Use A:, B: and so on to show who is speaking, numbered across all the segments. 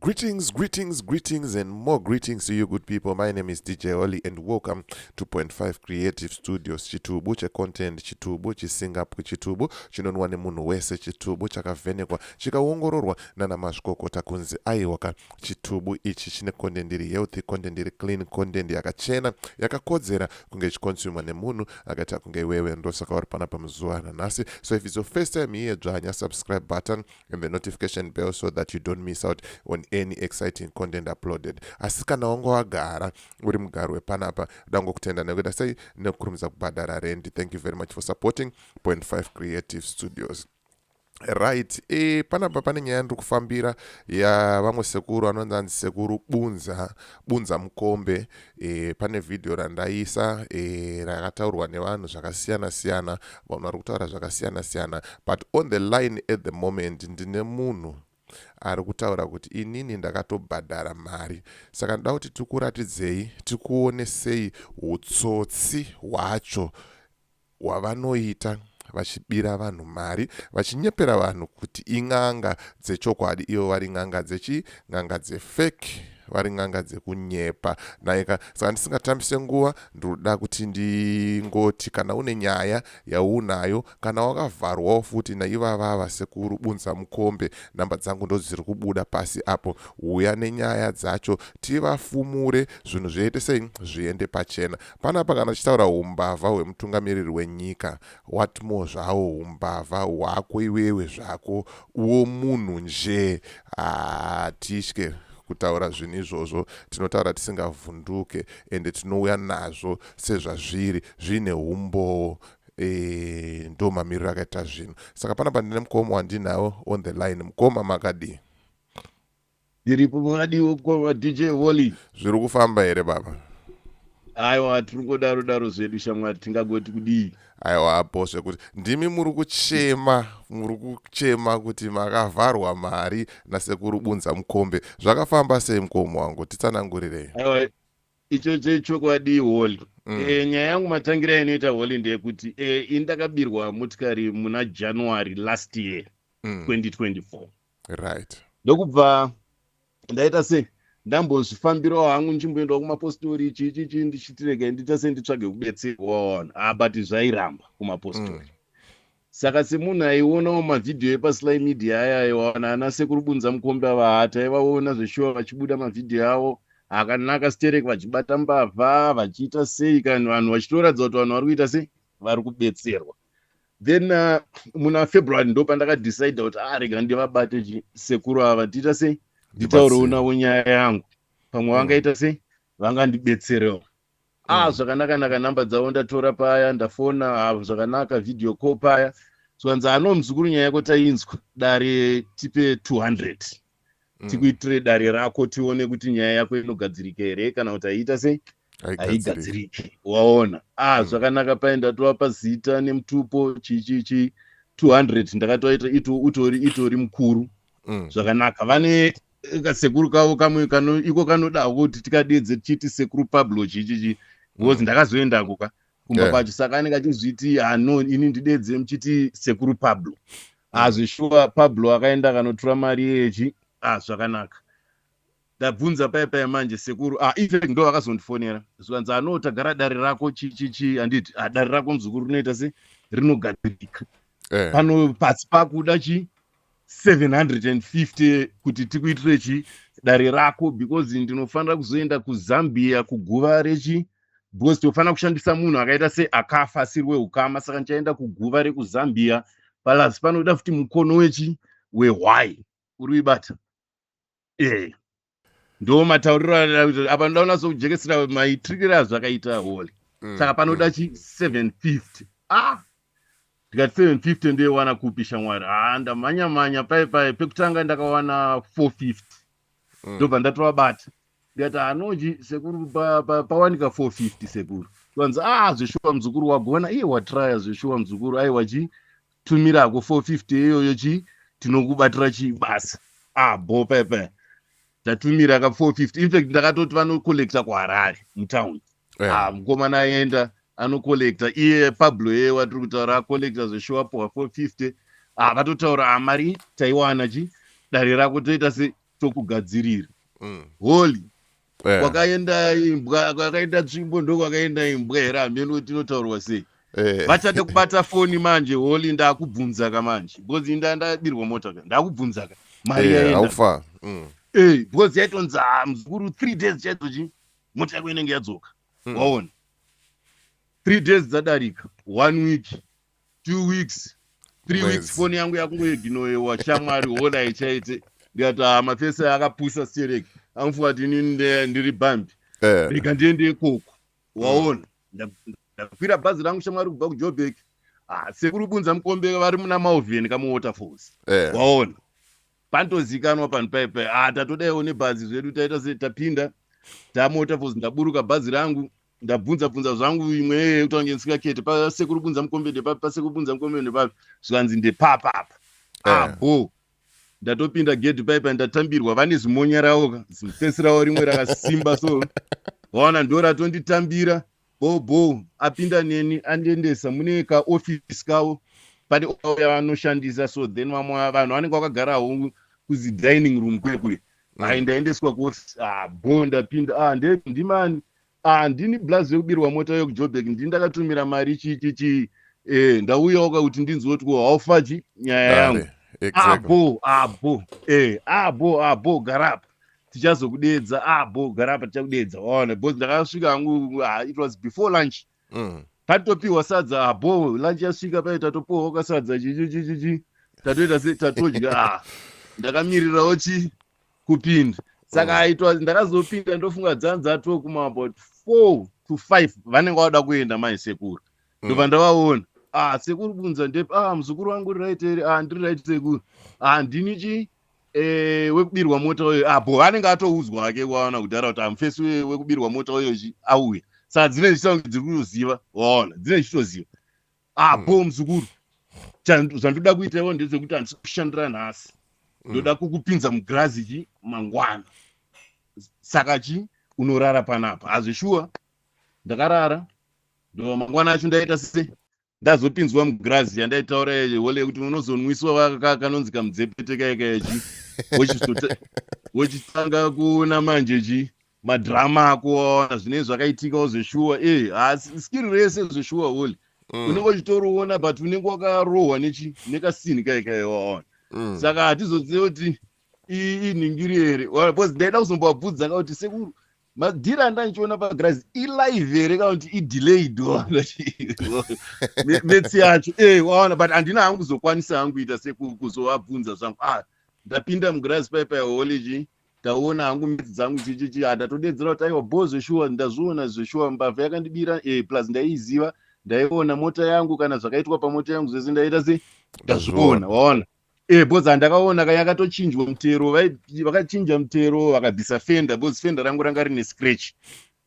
A: Greetings, greetings, greetings, and more greetings to you, good people. My name is DJ Oli, and welcome to Point 5 Creative Studios. Chitubu checontent, chitubu chisingapwi, chitubu chinonwa nemunhu wese, chitubu chakavhenekwa chikaongororwa nana mazvikokota kunzi aiwaka, chitubu ichi chine content iri healthy, content iri clean, content yakachena, yakakodzera kunge ichiconsumwa nemunhu akaita kunge iwewe. Ndosaka uri panapa muzuva ranhasi. So if it's your first time here, dzvanya subscribe button and the notification bell so that you don't miss out on any exciting content uploaded. Asi kana wanga wagara uri mugari wepanapa, dangokutenda nekuita sei, nekukurumidza kubhadhara rendi. Thank you very much for supporting Point 5 Creative Studios. Right, panapa pane nyaya ndiri kufambira yavamwe sekuru anonzi anzi Sekuru Bunza Mukombe. Pane vhidhiyo randaisa rakataurwa nevanhu zvakasiyana siyana, vanhu vari kutaura zvakasiyana siyana, but on the line at the moment ndine munhu ari kutaura kuti inini ndakatobhadhara mari. Saka ndoda kuti tikuratidzei, tikuonesei utsotsi hwacho hwavanoita vachibira vanhu mari, vachinyepera vanhu kuti in'anga dzechokwadi, ivo vari n'anga dzechi n'anga dzefake, vari n'anga dzekunyepa naika. Saka ndisingatambise nguva, ndinoda kuti ndingoti kana une nyaya yaunayo, kana wakavharwawo futi naivavava Sekuru Bunza Mukombe, namba dzangu ndo dziri kubuda pasi apo. Uya nenyaya dzacho tivafumure, zvinhu zviite sei, zviende pachena panapa. Kana tichitaura umbavha hwemutungamiriri wenyika, what more zvawo umbavha hwako iwewe zvako uwo munhu nje? Hatitye kutaura zvinhu izvozvo, tinotaura tisingavhunduke, ende tinouya nazvo sezvazviri, zviine umbowo. Ndo mamiriro akaita zvinhu. Saka panapa ndine mukoma wandinawo on the line. Mukoma, makadii?
B: Ndiripo, makadiwo mukoma DJ Wally?
A: Zviri kufamba here, baba?
B: Aiwa, tiri ngodaro daro zvedu shamwari, tingagoti kudii?
A: Aiwa, apo zvekuti ndimi muri kuchema, muri kuchema kuti makavharwa mari naSekuru Bunza Mukombe. Zvakafamba sei, mukoma wangu? Titsanangurirei.
B: Aiwa, icho chechokwadi, Wally. Nyaya yangu matangira inoita, Wally, ndeyekuti ini ndakabirwa motikari muna January last year, 2024. Ndokubva ndaita sei, ndambozvifambirawo hangu, ndichimboendawo kumapostori, chichichi, ndichiti regai ndiita sei, nditsvage kubetserwa waona. Ah, but zvairamba kumapostori. Saka semunhu aionawo mavhidhiyo epaSly Media aya, aiwana ana Sekuru Bunza Mukombe ava, taivaona zveshuwa vachibuda mavhidhiyo avo akanaka sterek, vachibata mbavha, vachiita sei, kana vanhu vachitoratidza kuti vanhu vari kuita sei, vari kubetserwa. Then muna February ndo pandakadecida kuti ah, rega ndivabate sekuru ava, tiita sei, nditaurewo navo nyaya yangu, pamwe vangaita sei, vangandibetserewo. Ah, zvakanaka naka, namba dzavo ndatora paya, ndafona. Ah, zvakanaka, video call paya, zvanzi, "Ano muzukuru, nyaya yako tainzwa, dare tipe 200 tikuitire dare rako, tione kuti nyaya yako inogadzirika here kana kuti haiita sei, haigadziriki." Waona? Ah, zvakanaka pai, ndatovapa zita nemutupo, chichichi, 200 ndakatoita itori mukuru. Zvakanaka, vane kasekuru kavo kamwe kano iko kanodawo kuti tikadedze tichiti Sekuru Pablo, chichichi, because ndakazoendako ka kumba kwacho, saka anenge achizviti, "Ano ini ndidedze muchiti Sekuru Pablo." Azvishuwa, Pablo akaenda akanotora mari yechi. Ah, zvakanaka, ndabvunza pai pai manje sekuru, ah, in fact ndo vakazondifonera, zvikanzi, "Ano tagara dare rako, chichichi, handiti? Ah, dare rako muzukuru rinoita se rinogadzirika. Pano pasi pakuda chi 750 kuti tikuitire chi dare rako, because ndinofanira kuzoenda kuZambia kuguva rechi, because tinofanira kushandisa munhu akaita seakafa asiri weukama. Saka ndichaenda kuguva rekuZambia, plus panoda futi mukono wechi wehwai." Uri kuibata? Ndo matauriro apa, ndoda kunatsokujekesera maitirikiro azvakaita, Holi. Saka panoda chi 750. Ah, ndikati 750 ndoiwana kupi shamwari? Ha, ndamhanya mhanya pai pai, pekutanga ndakawana 450. Ndobva ndatovabata, ndikati, "Anochi sekuru, pawanika 450 sekuru." Vanzi, "Ah, zveshuwa muzukuru, wagona iye, watraya zveshuwa muzukuru. Aiwa, chi tumirako 450 iyoyo, chi tinokubatira chibasa." Ah, bo pai pai ndatumira ka 450. In fact ndakatoti vanocollecta kuHarare mutown. Ah, mukomana aenda anocollecta iye Pablo, iye watiri kutaura, acollecta zveshuwa, powa 450. Ah, vatotaura, "Ah, mari taiwana, chi dare rako toita se Tokugadzirira. Holy, kwakaenda imbwa, kwakaenda tsvimbo ndokwakaenda imbwa here? Hameno kuti inotaurwa sei. Vachade kubata foni manje, Holy, ndakubvunza ka manje, because inda ndabirwa mota ka, ndakubvunza ka mari yaenda.
A: How far?
B: Because yaitonzi, "Ah, muzukuru, 3 days chaidzo chi mota yako inenge yadzoka." Waona, 3 days dzadarika, one week, 2 weeks, 3 weeks.
A: Mwedzi.
B: Foni yangu yakungoignorewa, shamwari. Hola, ichaite ndikati, "Ah, mafesi akapusa stereki, amufunga kuti inini ndiri bhambi. Rega ndiende ikoko." Waona, ndakwira bhazi rangu, shamwari, kubva kuJoburg. Ah, sekuru Bunza Mukombe vari muna Malvern kamuWaterfalls. Waona, panotozikanwa panhu paipai. Ah, tatodaiwo nebhazi zvedu, taita se tapinda tamuWaterfalls, ndaburuka bhazi rangu, ndabvunza bvunza zvangu imwe yekuti wange ndisingakete pasekuru Bunza Mukombe ndepapi, pasekuru Bunza Mukombe ndepapi, zvikanzi ndepapapa. Abo ndatopinda gedhi paipai, ndatambirwa, vane zimonya ravo ka, zimufesi ravo rimwe rakasimba so. Waona, ndo ratonditambira bho, apinda neni, andiendesa mune kaofisi kavo, pane yavanoshandisa so. Then vamwe vanhu vanenge vakagarawo kuzidining room kwekwe. Hai, ndaendeswa kuofisi. Ah, bo, ndapinda. Ah, ndimani? Ah, ndini blazi yekubirwa mota yekuJoburg, ndini ndakatumira mari chi chi chi. Ndauyawo kuti ndinzwe kuti haufachi nyaya yangu.
A: Dare. Exactly.
B: Abo abo, abo abo, garapa, tichazokudedza. Abo, garapa, tichakudedza. Waona, because ndakasvika hangu, ah, it was before lunch. Patopiwa sadza. Abo, lunch yasvika pai, tatopiwawo kasadza, chichi chichi chi, tatoita se tatodya. Ah, ndakamirirawo chi kupinda. Saka aitwa ndakazopinda, ndofunga dzanza kuma about 4 to 5, vanenge vada kuenda mai sekuru. Ndobva ndavaona. Ah, sekuru Bunza ndepi? Ah, muzukuru wangu, uri right here? Ah, ndiri right, sekuru. Ah, ndini chi wekubirwa mota uyo. Ah, bo, anenge atoudzwa hake, waona, kudhara kuti amufesi wekubirwa mota uyo chi auya. Saka dzine dzichiita dziri kutoziva, waona, dzine dzichitoziva. Ah, bo, muzukuru, zvandoda kuita iwo ndezvekuti handisi kushandira nhasi, ndoda kukupinza mugirazi chi mangwana, saka chi unorara panapa. Hazvishuwa, ndakarara. Ndo mangwana acho ndaita se ndazopinzwa mugirazi yandaitaura hole yekuti unozonwiswa kanonzi kamudzepete kaikachi, wochitanga kuona manje chi madhirama ako. Waona zvinenge zvakaitikawo zveshuwa. Skiri rese zveshuwa, hole. Unenge uchitoriona, but unenge wakarohwa nechi nekasini kaikai, waona. Saka hatizozivi kuti inhingiri here, because ndaida kuzombovabvunza kuti, "Sekuru, madhiri andandichiona pagirazi ilive here kana kuti idelayed?" Waona, metsi yacho, waona, but handina hangu kuzokwanisa hangu kuita sekuzovabvunza zvangu. Ah, ndapinda mugirazi paipai, hole chi ndaona hangu metsi dzangu chichichi. Ndatodedzera kuti, "Aiwa, bo, zveshuwa ndazviona zveshuwa, mbavha yakandibira. Plus ndaiiziva, ndaiona mota yangu, kana zvakaitwa pamota yangu zvese ndaita se ndazviona." Waona, because handakaona ka yakatochinjwa mutero, vakachinja mutero, vakabvisa fender, because fender rangu ranga rine scratch,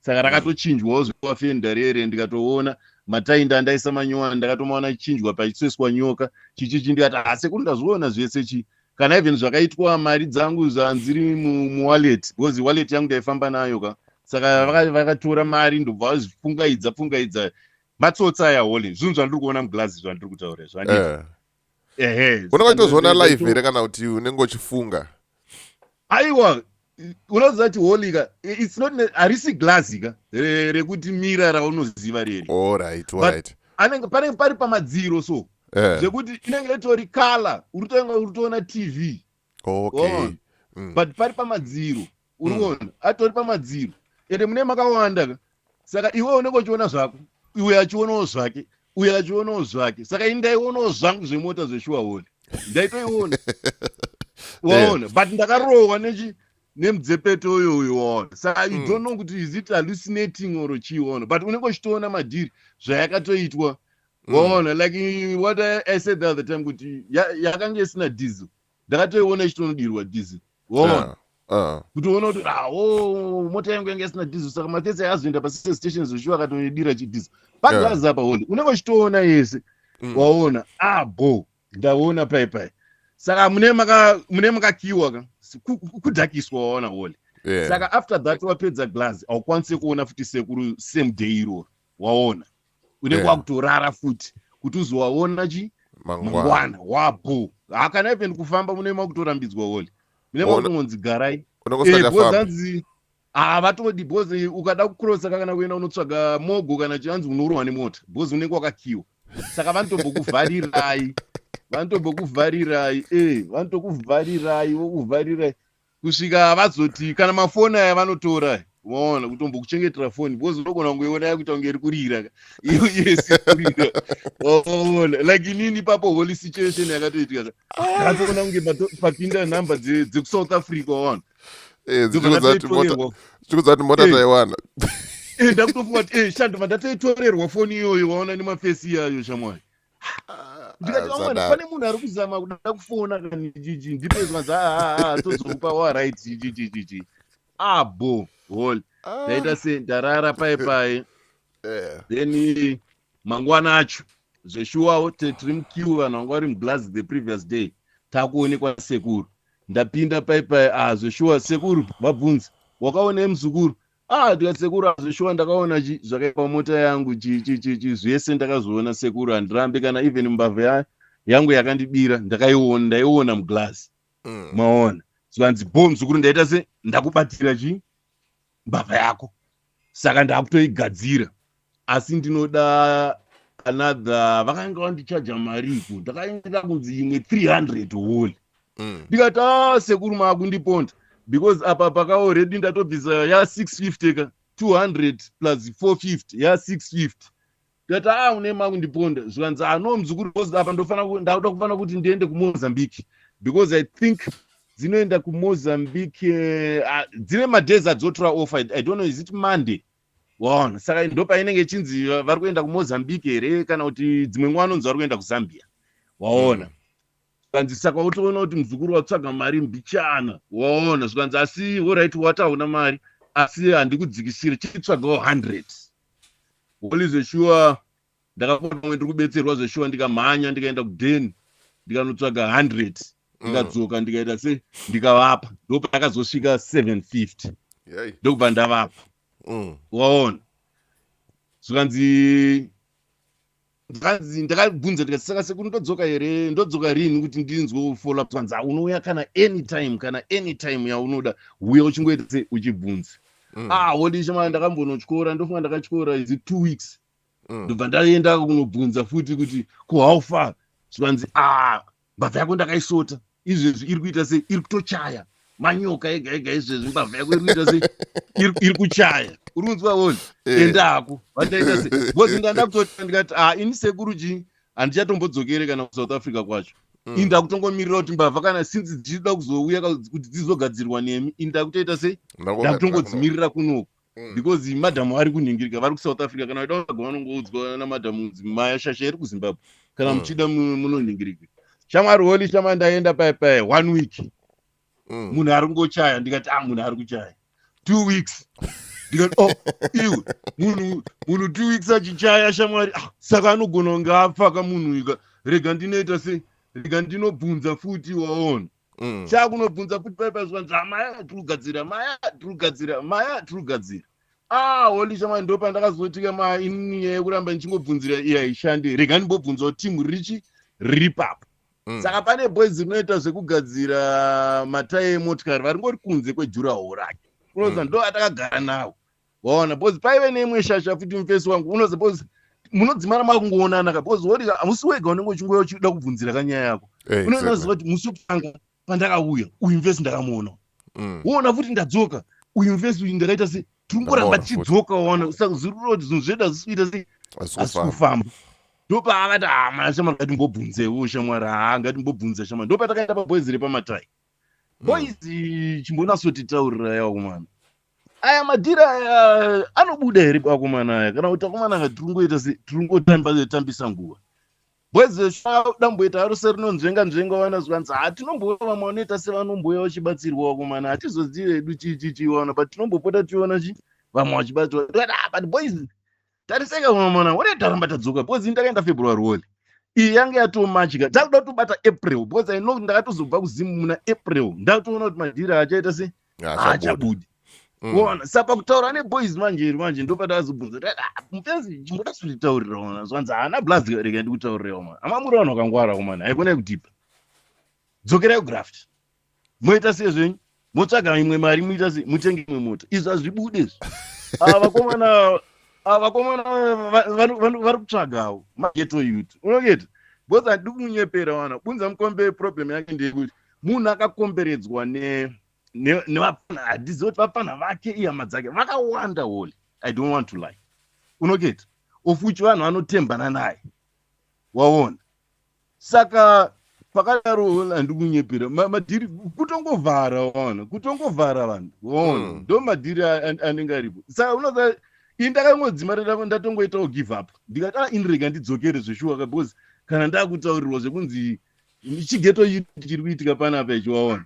B: saka rakatochinjwawo zviwa fender rere. Ndikatoona matainda andaisa manyowani, ndakatomaona chichinjwa pachisoiswa nyoka chichichi. Ndikati, "Ah, sekuru, ndazviona zvese chi, kana even zvakaitwa mari dzangu zvanziri muwallet, because wallet yangu ndaifamba nayo ka." Saka vakatora mari, ndobva vazvifungaidza pfungaidza. Matsotsi aya, hole. Zvinhu zvandiri kuona muglazi zvandiri kutaura zvandii. Ehe.
A: Unenge uchitozoona live here kana kuti unenge uchifunga?
B: Aiwa, unoziva kuti, hole ka, it's not harisi glazi ka rekuti mira raunoziva reri.
A: Alright.
B: Anenge panenge pari pamadziro so, zvekuti inenge itori colour, uri toona TV. But pari pamadziro, uri kuona atori pamadziro, ende mune makawanda ka. Saka iwe unenge uchiona zvako, uyo achionawo zvake, uyo achionawo zvake. Saka ini ndaionawo zvangu zvemota zveshuwa, hole, ndaitoiona, waona, but ndakarohwa nechi nemudzepeto uyoyo, waona. Saka you don't know kuti is it hallucinating or chii, waona, but unenge uchitoona madhiri zvayakatoitwa, waona. Like what I said the other time kuti yakanga isina diesel, ndakatoiona ichitonodirwa diesel, waona, kuti uona kuti, ah, oh, mota yangu yanga isina diesel, saka mafesi ayazoenda paservice station zveshuwa akatoidira chidiesel paglazi apa. Hole, unenge uchitoona yese. Waona, ah, bo, ndaona pai pai. Saka mune makakiwa ka, kudhakiswa, waona, hole. Saka after that wapedza glass, haukwanisi kuona futi sekuru same day iroro, waona, unenge wakutorara futi kuti uzowaona chi
A: mangwana.
B: Mangwana wabo hakana even kufamba, mune makutorambidzwa, hole. Mune makungonzi garai. Bozanzi havatodi because ukada kucrossa kana kuenda unotsvaga mogo kana chianzi unorohwa nemota because unenge wakakiwa. Saka vanotombokuvharirai, vanotombokuvharirai, vanotokuvharirai, vokuvharirai kusvika vazoti kana mafoni aya vanotora, waona, kutombokuchengetera foni because unogona kungoiona yakuita kunge iri kurira, iyo yesi kurira, waona. Like inini ipapo, holy situation yakatoitika, ndatoona kunge papinda nhamba dzekuSouth Africa, waona.
A: Dzichikudza kuti mota taiwana.
B: Ndakutofunga kuti shandova ndatoitorerwa foni iyoyo, waona, nemafesi iyayo, shamwari. Ndikati, "Vamwana, pane munhu ari kuzama kuda kufona kani chichi, ndipe." Zvanzi, "Aa, tozokupa wa right chichi chichi." Abo hol ndaita se ndarara pai pai. Then mangwana acho zveshuwawo tiri muqueue, vanhu vanga vari muglass the previous day, takuonekwa sekuru. Ndapinda pai pai, ah, zveshuwa sekuru vabvunza, "Wakaonei, muzukuru?" Ah, ndikati, "Sekuru, zveshuwa ndakaona chi zvakaipa mota yangu, chi chi chi chi, zvese ndakazviona sekuru, handirambe kana even mbavha yangu yakandibira ndakaiona, ndaiona muglass." Maona, zvanzi, "Bo muzukuru, ndaita se ndakubatira chi mbavha yako, saka ndakutoigadzira, asi ndinoda another." Vakanga vandichaja mariko, ndakaenda kunzi imwe 300 holi. Ndikati, "A, sekuru, maakundiponda because apa paka already ndatobvisa ya 650 ka, 200 plus 450 ya 650." Ndikati, "A, une makundiponda." Zvikanzi, "Ano muzukuru, because apa ndakuda kufanira kuti ndiende kuMozambique because I think dzinoenda kuMozambique, dzine madays adzotora off. I don't know, is it Monday?" Waona, saka ndo painenge ichinzi vari kuenda kuMozambique here, kana kuti dzimwe nguva vanonzi vari kuenda kuZambia, waona. Zvikanzi, "Saka utoona kuti muzukuru watsvaga mari mbichana," waona. Zvikanzi, "Asi alright, watauna mari, asi handikudzikisiri, chitsvagawo 100." Holi, zveshuwa ndakapota pamwe ndiri kubetserwa zveshuwa, ndikamhanya ndikaenda kudheni, ndikanotsvaga 100, ndikadzoka, ndikaita se ndikavapa, ndopakazosvika 750. Ndokubva ndavapa. Waona, zvikanzi, ndakabvunza ndikati, "Saka sekuru, ndodzoka here? Ndodzoka rini kuti ndinzwe follow up?" Zvikanzi, "Unouya kana anytime, kana anytime yaunoda, uya uchingoita se uchibvunza." Ah, wodisha, ndakambonotyora, ndofunga ndakatyora izi 2 weeks. Ndobva ndaenda kunobvunza futi kuti, "Ko, how far?" Zvikanzi, "Ah, mbavha yako ndakaisota, izvezvi iri kuita sei, iri kutochaya manyoka ega ega izvezvi, mbavha yako iri kuita sei, iri kuchaya, uri kunzwa oni?" Endako vandaita sei, because ndanda kutoti, ndikati, "Ah, ini sekuru chii, handichatombodzokere kana kuSouth Africa kwacho." Ini ndakutongomirira kuti mbavha kana since dzichida kuzouya kuti dzizogadzirwa nemi, ini ndakutoita sei, ndakutongodzimirira kunoku because madhamu ari kunhingirika, vari kuSouth Africa, kana vaida kutsvaga vanongoudzwa namadhamu kunzi maya shasha iri kuZimbabwe, kana muchida munonhingirika. Shamwari, holi shama, ndaenda pai pai one week, munhu ari kungochaya. Ndikati, "Ah, munhu ari kuchaya." 2 weeks, ndikati, "Oh, iwe, munhu 2 weeks achichaya, shamwari, ah, saka anogona kunge apfaka munhu ika, rega ndinoita sei, rega ndinobvunza futi," waona. Chakunobvunza futi pai pai, zvikanzi, "Maya tiri kugadzira, maya tiri kugadzira, maya tiri kugadzira." Ah, holi shamwari, ndo pandakazotika ma inini nyaya yekuramba ndichingobvunzira iye haishandi, rega ndimbobvunzawo timu richi riri papo. Saka pane boys rinoita zvekugadzira matai emotikari, varingori kunze kwedurawall rake, unoziva. Ndo atakagara nawo, waona, because paive neimwe shasha futi, mufesi wangu, unoziva, because munodzimara makungoonana ka, because wori hamusi wega unenge uchingouya uchida kubvunzira kanyaya yako. Unoziva kuti musi wekutanga pandakauya, uyu mufesi ndakamuona. Woona futi ndadzoka, uyu mufesi uyu ndakaita se tiri kungoramba
A: Ndamuona futi.
B: tichidzoka, waona. Saka zviri kureva kuti zvinhu zvedu hazvisi kuita sei,
A: Hazisi
B: hazisi
A: kufamba.
B: Kufamba. Ndopaakati, "Ha, mana shamwari, ngatimbobvunzewo shamwari, ha, ngatimbobvunza shamwari." Ndopatakaenda paboys repamatai. "Boys, chimbonasotitaurira yakomana, aya madhiri aya anobuda here akomana aya, kana kuti akomana aka tiri kungoita se tiri kungotambisa nguva?" Boys damboita haro serinonzvenga nzvenga, wana. Zvikanzi, "Ha, tinombouya, vamwe vanoita sevanomboya vachibatsirwa vakomana, hatizozivi hedu chii chii chii, waona, but tinombopota tichiona chi vamwe vachibatsirwa." Ndikati, "Ah, but boys, tariseka mamana ore, taramba tadzoka because ndakaenda February woli, iyi yange yatoMarch ka, takuda kutobata April because I know ndakatozobva kuZimu muna April, ndatoona kuti madhiri achaita se
A: Haachabuda.
B: haachabudi." Waona, saka pakutaura neboys manje iri manje, ndopatazobvunza kuti, "Ah, mufenzi, chimboda kutitaurira," ona. Zvanzi, "Haana blaz, rega ndikutaurira, mana, amamuri vanhu vakangwara komana, haikona kudhipa, dzokerai kugraft." Moita sei zvenyu? Motsvaga imwe mari, muita sei, mutenge imwe mota. Izvi hazvibude izvi. Ava vakomana, ava vakomana vari kutsvagawo maghetto youth, unogeta, because handidi kumunyepera. Wana Bunza Mukombe, problem yake ndeyekuti munhu akakomberedzwa nevapfana. Handizivi kuti vapfana vake, ihama dzake vakawanda. Holy, I don't want to lie, unogeta, of which vanhu vanotembana naye, waona. Saka pakadaro, handi kunyepera, madhiri kutongovhara, waona, kutongovhara vanhu, waona. Ndo madhiri anenge aripo. Saka unoza ini ndakangodzima, ndatongoitawo give up, ndikati, "A, ini rega ndidzokere zveshuwa," because kana ndakutaurirwa zvekunzi chighetto chiri kuitika panapa ichi, waona,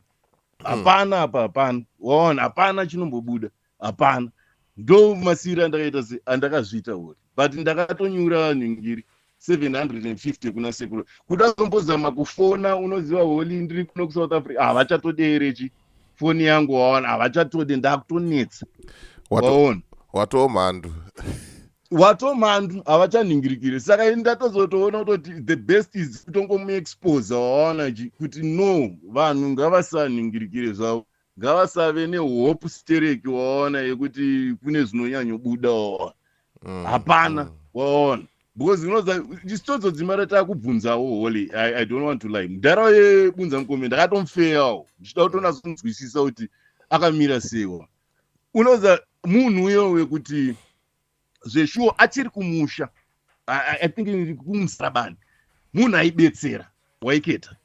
B: hapana apa, hapana, waona, hapana chinombobuda, hapana. Ndo masiri andakaita se andakazviita, hori, but ndakatonyura nhingiri 750 kuna sekuru. Kuda kumbozama kufona, unoziva, Holi, ndiri kuno kuSouth Africa, havachatodeerechi foni yangu, waona, havachatode, ndakutonetsa, waona.
A: Watomhandu.
B: Watomhandu, havachanhingirikiri. Saka ini ndatozotoona kutoti the best is kutongomuexposa, waona chi, kuti no, vanhu ngavasanhingirikire zvavo, ngavasave nehope stereki, waona, yekuti kune zvinonyanyobuda, waona. Hapana, waona, because unoza isitozodzimara takubvunzawo. Holy, I don't want to lie, mudhara yeBunza Mukombe ndakatomufeyawo ndichida kutonatsonzwisisa kuti akamira sewa. Unoza munhu uyo wekuti zveshuwa achiri kumusha, I think kumusabani, munhu aibetsera, waiketa.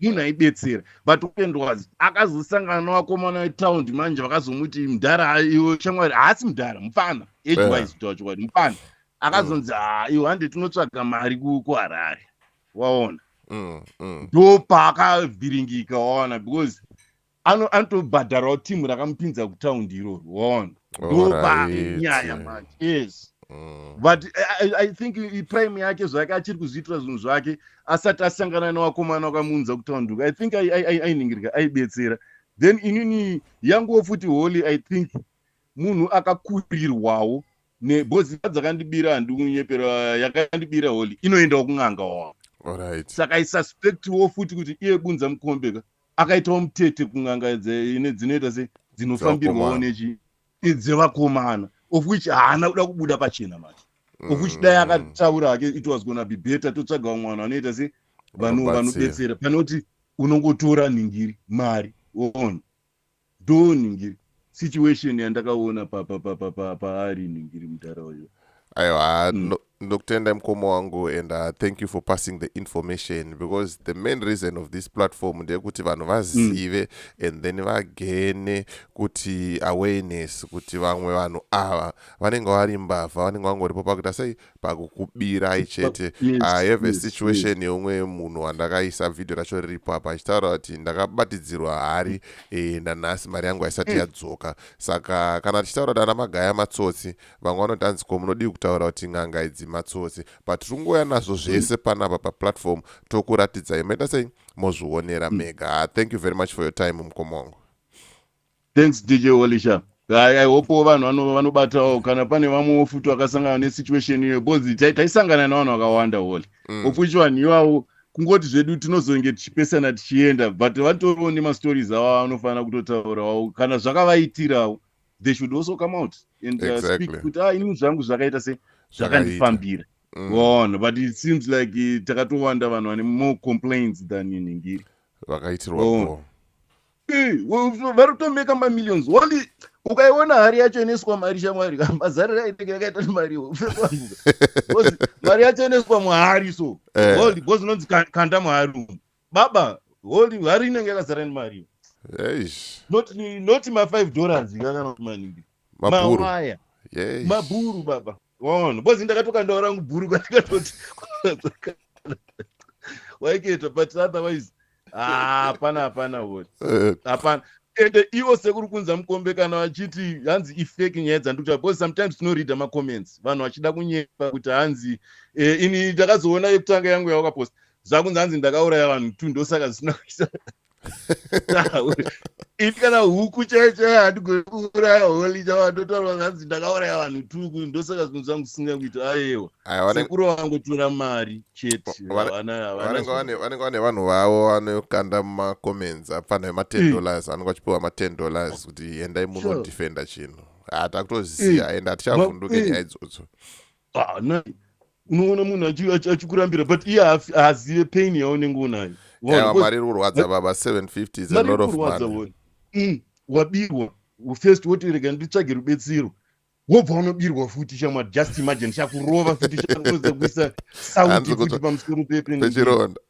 B: Munhu aibetsera, but what was, akazosangana nevakomana vetaundi manje, vakazomuti, "Mudhara iwe shamwari," haasi mudhara, mufana age wise, kutaura chokwadi mufana. Akazonzi, "Ha, iwe, hande tinotsvaga mari kuHarare," waona. Ndopaakavhiringika, waona, because anotobhadharawo timu rakamupinza kutaundi iroro, waona. Ndopanyaya manje, yes. But I think iprime yake zvake achiri kuzviitira zvinhu zvake asati asangana nevakomana vakamuunza kutaundi uko. I think ainingirika, aibetsera. Then inini yanguwo futi, Holy, I think munhu akakurirwawo nebhozi dzakandibira, handikunyepera, yakandibira, Holy, inoendawo kun'anga wao. Saka isuspectwo futi kuti iye Bunza Mukombeka akaitawo mutete kun'anga dzinoita se dzinofambirwawo nechi dzevakomana, of which haana kuda kubuda pachena manje, of which dai akataura hake, it was gonna be better. Totsvaga vamwe vanhu vanoita se vanobetsera, pane kuti unongotora nhingiri mari, ona. Ndo nhingiri situation yandakaona paari nhingiri mudhara uyo.
A: Aiwa, ndokutenda mukoma wangu, and thank you for passing the information, because the main reason of this platform ndeyekuti vanhu vazive and then vagene kuti awareness kuti vamwe vanhu ava vanenge vari mbavha, vanenge vangoripo pakuita sei, pakukubirai chete. I have a situation yeumwe munhu wandakaisa vhidhio racho riripo apa achitaura kuti ndakabatidzirwa hari, nanhasi mari yangu haisati yadzoka. Saka kana tichitaura kuti ana Magaya matsotsi, vamwe vanoti, "Hanzi ko munodii kutaura kuti n'anga idzi matsotsi?" But tiri kungoya nazvo zvese panapa paplatform, tokuratidzai, maita sei, mozvionera mega. Thank you very much for your time, mukoma wangu.
B: Thanks, DJ Olisha. I hope vanhu vanobatawo kana pane vamwewo futi vakasangana nesituation iyoyo, because taisangana nevanhu vakawanda, Holy, of which vanhu ivavo kungoti zvedu tinozonge tichipesana tichienda, but vatoriwo nemastories avo vanofanira kutotaurawo. Kana zvakavaitirawo, they should also come out and speak kuti, "Ah, ini zvangu zvakaita se zvakandifambira," waona. But it seems like takatowanda vanhu vane more complaints than nhingiri.
A: Vakaitirwa po.
B: Vari kutomeka mamillions. Only ukaiona hari yacho inoiswa mari, shamwari, mazariro ainenge yakaita nemari, mari yacho inoiswa muhari so. Holy, because unonzi kanda muhari umu, baba. Holy, hari inenge yakazara nemari. Not ma5 dollars kakana maningi, mawaya, mabhuru, baba, waona, because ndakatokandawo rangu bhuru kwandikatoti waiketa, but otherwise hapana, hapana, Holi, hapana. Ende ivo sekuri kunza Mukombe kana vachiti hanzi ifake nyaya dzandikuta, because sometimes tinoreada macomments, vanhu vachida kunyepa kuti hanzi ini ndakazoona yekutanga yangu yawakaposta, zvakunzi hanzi ndakauraya vanhu tu, ndosaka zvisina kuita. Ini kana huku chaiyo chaiyo handigoni kuuraya, Holy. Chavandotaurwa zvanzi ndakauraya vanhu tuku, ndosaka zvinhu zvangu zvisinga kuita. Aiwa, sekuru vangotora mari chete.
A: Vanenge vane vanhu vavo vanokanda mumacomments apana ema-$10, vanenge vachipiwa ma-$10 kuti endai munodefenda chinhu. Hatakutoziziva ende hatichavhunduke nyaya idzodzo.
B: Unoona munhu achikurambira, but iye haazive pain yaunenge unayo.
A: Mari iri kurwadza, baba. 750 is a lot of money.
B: Wabirwa first, woti rega nditsvage rubetsero, wobva unobirwa futi. Shamwari, just imagine, chakurova futi, chakuza kuisa sauti futi pamusoro
A: pechironda.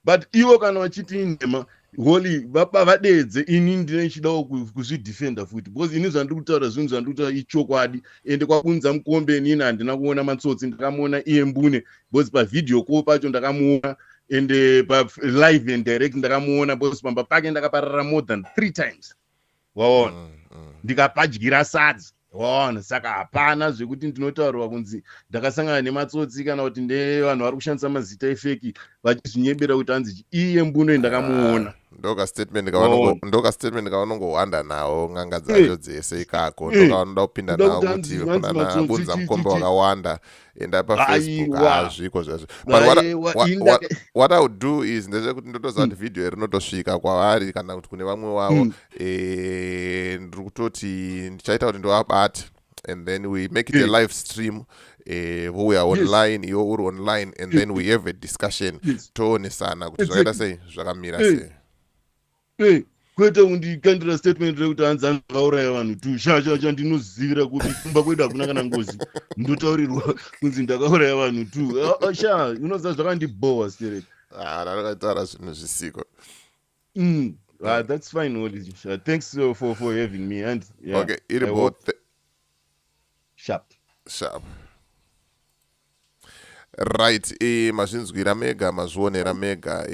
B: But ivo kana vachiti inhema, Holy, vadedze ini ndine chidawo kuzvidefenda futi, because ini zvandiri kutaura, zvinhu zvandiri kutaura ichokwadi. Ende kwakunza mukombe, inini handina kuona matsotsi, ndakamuona iye mbune, because pavideo call pacho ndakamuona, ende palive and direct ndakamuona, because pamba pake ndakaparara more than three times, waona? Ndikapadyira sadza, waona? Saka hapana zvekuti ndinotaurwa kunzi ndakasangana nematsotsi kana kuti ndevanhu vari kushandisa mazita efake vachizvinyebera kuti hanzi iye mbune ndakamuona.
A: Ah, ndoka statement kavanongohwanda nawo n'anga dzacho dzese ikako. Ndokavanoda kupinda nawo kuti kunana Bunza Mukombe wakawanda, enda paFacebook, hazviko zvazvo. But what I would do is ndezvekuti ndotoziva kuti vhidhiyo rinotosvika kwavari kana kuti kune vamwe wavo. Ndiri kutoti ndichaita kuti ndovabate and then we make it a live stream, vouya online, iwe uri online, and then we have a discussion, toonesana kuti zvakaita sei, zvakamira sei.
B: Kwete kundikandira statement rekuti hanzi andakauraya vanhu tu. Shashasha, ndinozivira kuti kumba kwedu hakuna kana ngozi. Ndotaurirwa kunzi ndakauraya vanhu tu. Ah, ah, sha, unoziva zvakandibhowa sterek.
A: Ah, ndakataura zvinhu zvisiko.
B: That's fine, Holy. Thanks for having me and
A: yeah, okay, iri both.
B: Sharp.
A: Sharp, right. Mazvinzwira mega, mazvionera mega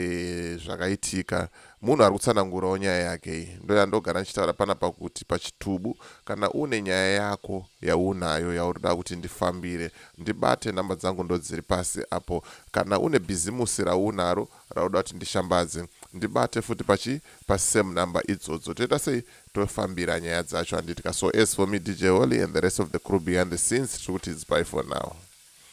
A: zvakaitika. Munhu ari kutsanangurawo nyaya yake iyi. Ndo yandogara ndichitaura panapa kuti pachitubu, kana une nyaya yako yaunayo yauri kuti ndifambire, ndibate. Namba dzangu ndo dziri pasi apo. Kana une bhizimusi raunaro rauda kuti ndishambadze, ndibate futi pachi pasame number idzodzo. Toita sei? Tofambira nyaya dzacho, handitika? So as for me, DJ Holly, and the rest of the crew behind the scenes, tiri kuti it's bye for now.